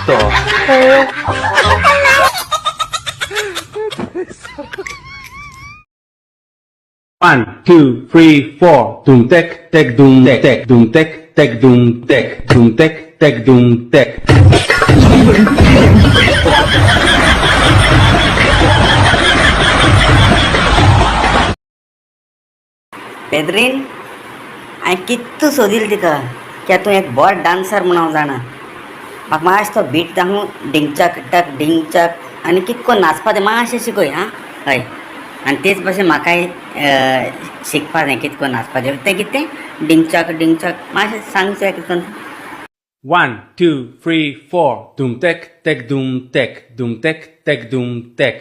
तो. One, two, three, four. Dum tek tek dum tek tek dum tek tek dum tek dum tek tek dum tek. Pedrin, हांवें कितू सोदील तिका की तूं एक बरो डांसर म्हूण हांव जाणा. म्हाका मातसो तो बीट दाखोव, डिंगचाक टक डिंगचाक, आनी कित कोन्न नाचपा तें मातशें शिकय आं. हय, आनी तेच भशेन म्हाकाय शिकपा जाय कित कोन्न नाचपा तें. तें कितें तें डिंगचाक डिंगचाक मातशें सांग चोया कित कोन्न. One, two, three, four. Dum tek tek dum tek dum tek tek dum tek.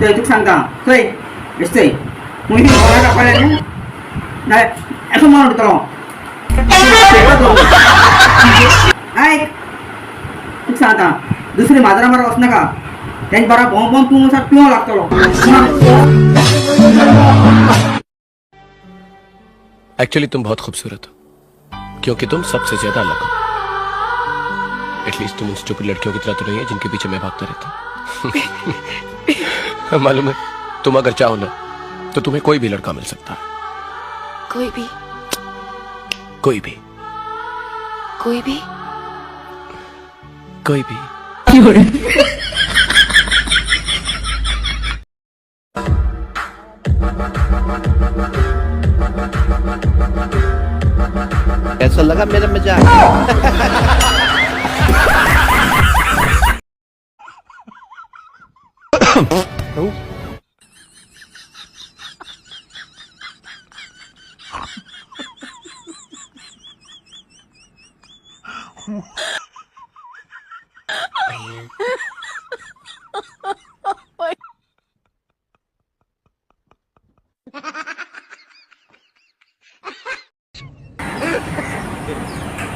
चोय, तुका सांगता, चोय बेश्टय मुगे घरा कापडलें न्हू, नाल्यार असो मारून उडयतलो. आयक, तुका सांगता, दुसरी माजरां बरोबर वचनाका. तेंचे बरोबर भोंव भोंवन तूं सारको पिवंक लागतलो. एक्चुअली तुम बहुत खूबसूरत हो, क्योंकि तुम सबसे ज्यादा अलग हो. एटलीस्ट तुम उन स्टूपिड लड़कियों की तरह तो नहीं है जिनके पीछे मैं भागता रहता हूँ. मालूम है, तुम अगर चाहो ना तो तुम्हें कोई भी लड़का मिल सकता है. कोई भी? कोई भी. कोई भी? कोई भी. कैसा लगा मेरा मजाक?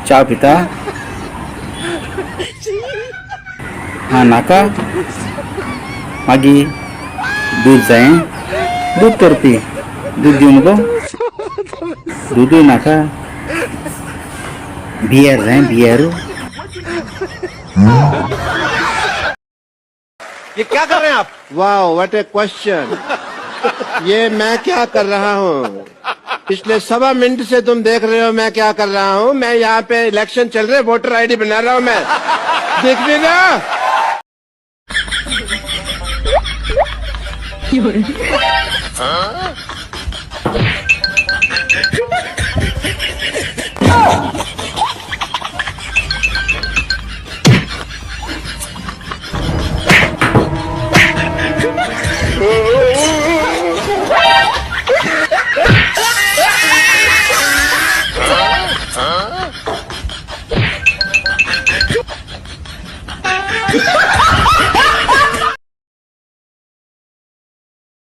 च्या पिता? आं, नाका? मागीर दूद जाय? दूद तर पी. दूद दिवं मगो? दुदूय नाका? बियर जाय बियर? ये क्या कर रहे हैं आप? वाह, what a question! ये मैं क्या कर रहा हूँ? पिछले 1.25 मिनट से तुम देख रहे हो मैं क्या कर रहा हूँ. मैं यहाँ पे इलेक्शन चल रहे, वोटर आईडी बना रहा हूँ मैं. देख भी ना.